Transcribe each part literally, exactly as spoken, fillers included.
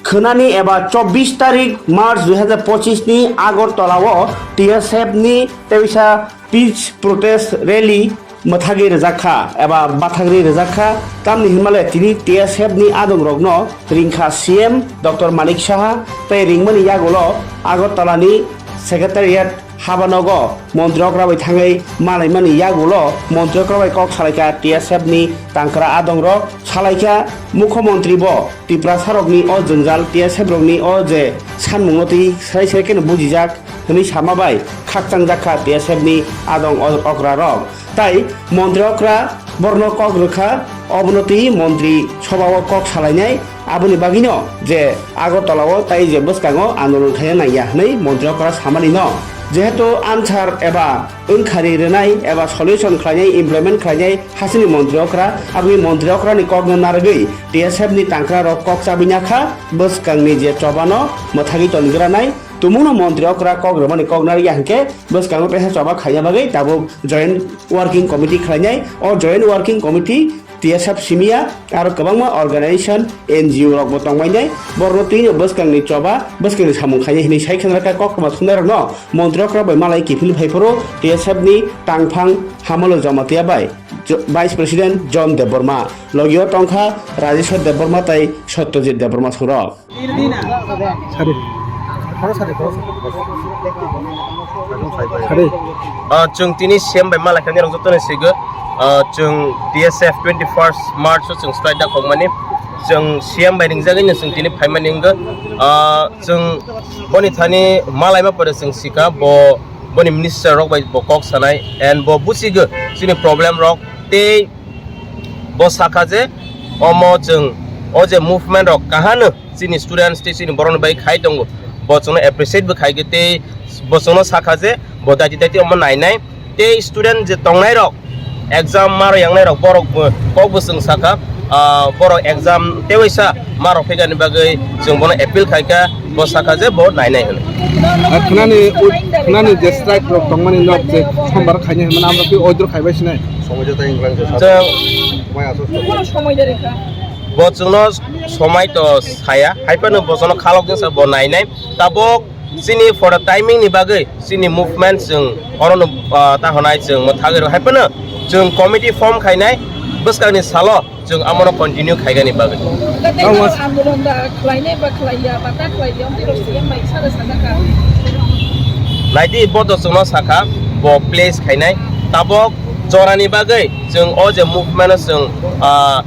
Khwnani eba chobbish tarik March dui hazar pochis ni Agartala o T S F ni teisa peace protest rally mwthagwi rwjak kha eba bathagwi rwjak kha, tamni hinmale tini T S F ni adongrokno ringkha C M Doctor Manik Saha tei ringmani yagulo Agartala ni Secretariat habanogo montri okra bai thangwi malaimani yagulo montri okra bai kok salaikha T S F ni tangkra adongrok, salaikha mukhomontri bo Tiprasarokni o jwngjal T S F rokni o je sanmungno twi srai srai kheno bujijak hwnwi sama bai khakchangjakha T S F ni adong o-, okrarok. Tai montri okra borno kok rwkha, obono twi montri sobhao kok salainai, aboni bagwino je Agartala o tai je bwskango andolon khaina nangya hwnwi montri okra samani no. Jehetu answer eba wngkhari rwnai eba solution khlainai, implement khlainai hasini montri okra, aboni montri okrani kokno narwgwi T S F ni tangkrarok kok chabwi nakha, bwskangni je chobano mwthagwi tongwi granai, tumungno montri okra kok rwmani kok narwkya hinkhe bwskango teisa choba khaina bagwi tabuk joint working committee khlainai. O joint working committee T S F simiya aro kwbangma organization, N G O rokbo tongbainai, borokno twino bwskangni choba, bwskangni samung khainai hinwi sai khwna rwkha koktwma thumnairokno montri okra bai malai kiphilwi phaiphuru T S F ni tangphang Hamalo Jamatia bai Jo-, Vice President John Debbarma, logio tongkha Rajeshwar Debbarma tei Satyajit Debbarma songrok. Sari. Sari. Ah, chwng tini C M bai malai kha nirok jotono sigo. Ah, chwng T S F twenty first March o chwng strike da khokmani. Chwng C M bai ringjagwi no chwng tini phaimani wngkha. Ah, chwng boni thani malaima pore chwng sika bo boni minister rok bai bo kok sanai and bo buchigo chini problem rok tei bo sakha je omo chwng o je movement rok kahano chini students tei chini borok ni bai khai tongo, bo chwngno appreciate bo khai khe tei bo chwngno sakha je bo daiti daiti omo nainai tei student je tongnai rok exam maro yangnai rok borok bo kok bo chwng sakha, ah, borok exam tewaisa marok phaikani bagwi chwng bono appeal khaikha, bo sakha je bo nainai hwnwi. Ah, khwnani, khwnani je strike rok tongmani nok je sombar khainai hwnmani amrok twi oidro khaibai sinai. Chwng bo chwngno somai to saya, hai phano bo chwngno khalok jwngsa bo nainai. Tabuk chini for the timing ni bagwi chini movement chwng orono, ah, ta honai chwng mwthagwi rw hai phano chwng committee form khainai bwskangni salo. Chwng amono continue khaigani bagwi. Tei norok andolon da khlainai ba khlaiya ba ta khlaiya, amtwi rok C M bai sara sajakha. Naidi bodo chwngno sakha, bo place khainai. Tabok jorani bagwi chwng o je movement-o chwng, ah,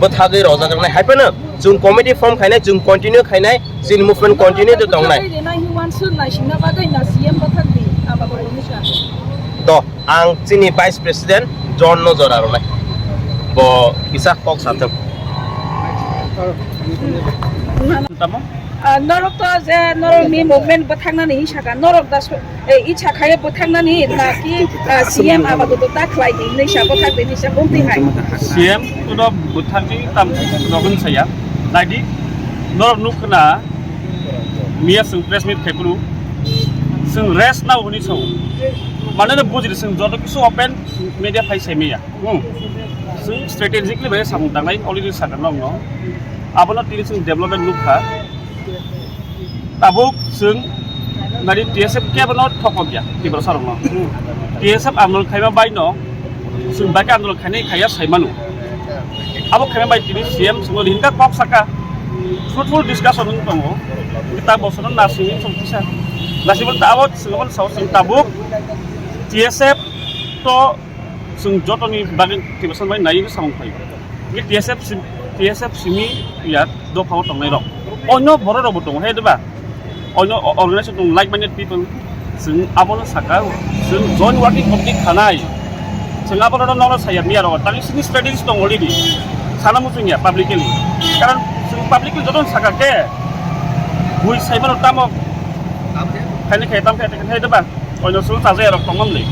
bwthagwi rojak rwnai. Hai phano chwng committee form khainai, chwng continue khainai, chini movement continue to tongnai. Bwthagwi rwnai hwnwi uansuk naisingna bagwi na C M bwthagdi, aba bo hwnwi sa. To. Ang chini Vice President John no jora rwnai. Bo kisa kok sathwng. Tamo? Ah, norok to je norok ni movement bwthagnani hinwi sakha, norok da so-, eh, icha khaye bwthagnani na ki, ah, C M abago to ta khlai di hinwi sa bwthak di hinwi sa bumtwi hai. C M to do bwthak di tam dogon saya. Naidi norok nukhna miya sung press meet khai kunu sung rest na huni sa. Mane na bujri sung joto kisu open media phai sai maya. Hmm. Chwng strategically bai samung tangnai already sakha nokno. Abono tini chwng development nukha. Tabuk chwng nari T S F kebo no thokok ya, Tiprasa rokno. Hmm. T S F andolon khaima bai no, chwng bai khe andolon khainai khaiya sai manu. Abo khaima bai tini C M chwngno hinka kok saka. Fruitful discussion wng tongo. Ta bosono nasing wng tong kisa. Nasing ta abo chwng abo sao chwng tabuk T S F to chwng jotoni bagwi Tiprasa bai naiwi samung khlai. Ngi T S F sim-, T S F simi ya dophao tongnai rok. Onno borok rokbo tongo, he diba? Onno o-, organization tongo, like-minded people. Chwng abono saka, chwng joint working committee khanai. Chwng abono nono saya miya rok, tani sini strategies tongo already. Sana muchung ya publicly. Karon chwng publicly jotono saka khe, bui saimano tamo. Khaini khai tam khai, khai diba? Oino sulu chajakya rok tongmani.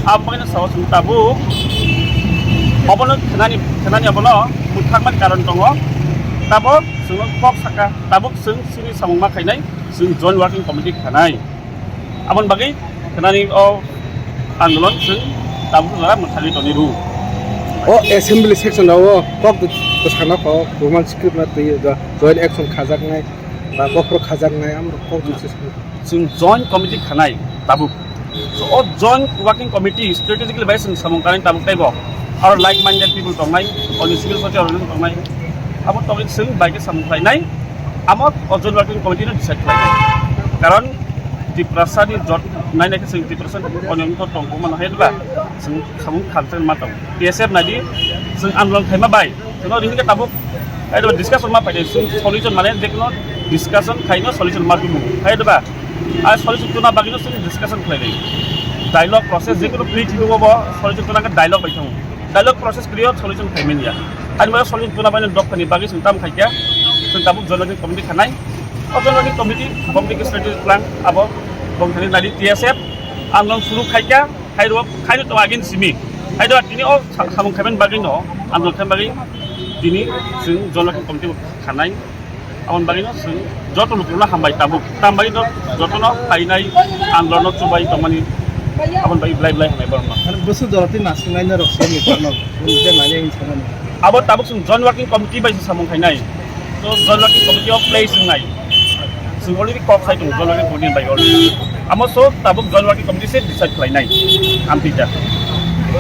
Aboni sao chwng tabuk obono khnani, khnani obono bwthakmani karon tongo. Tabuk chwng kok saka, tabuk chwng sini samung ma khainai, chwng joint working committee khanai. Aboni bagwi khnani o andolon chwng tabuk jora mwthagwi tongwi rw. O assembly section rao kok bwsano kok Roman script na twi joint action khajaknai ba bokhorok khajaknai amrok kok bwsano. Chwng joint committee khanai tabuk. So, o joint working committee strategically bai chwng samung khanai tabuk teibo. Aro like minded people tongnai, oni civil society rok tongnai. Abo tongwi chwng bai khe samung khlainai. Amo o joint working committee no decide khlainai. Karon Tiprasa ni jot nai nai khe chwng Tiprasa ni onyo tong kok mano hai ba chwng samung khan chwng ma tong. T S F nai di chwng andolon khaima bai. Chwng ri hwnkhe tabuk hai ba discussion ma paide chwng solution mane je kono discussion khaino solution ma tubu. Hai ba a solution tuna bagino chwng discussion khlai dai. Dialogue process je kono pre thwibo bo solution tuna dialogue bai thang. Dialogue process khlaiyo solution khlai manya. Ani maya solution tuna bai dok thani bagwi chwng tam khai kya. Chwng tabuk joint committee khanai. O joint committee committee strategy plan abo bong thani nadi T S F ang nong suru khai kya. Hai ro khai to agin simi. Hai do tini o sa- samung khaiben bagwi no ang nong khan bagwi tini chwng joint committee khanai. Aboni bagwino chwng joto lukurokno hambai tabuk. Tambai no jotono phainai andolonno chubai tongmani aboni bagwi belai belai hambai borokno. Ani bwswk jora twi nasingnai norok se ni tongno. Nini je nani ang sanani. Abo tabuk chwng joint working committee bai se samung khainai. So joint working committee o place wngnai. Chwng already kok sai tongo joint working committee bai already. Amo so tabuk joint working committee se decide khlainai. Amtwi ta.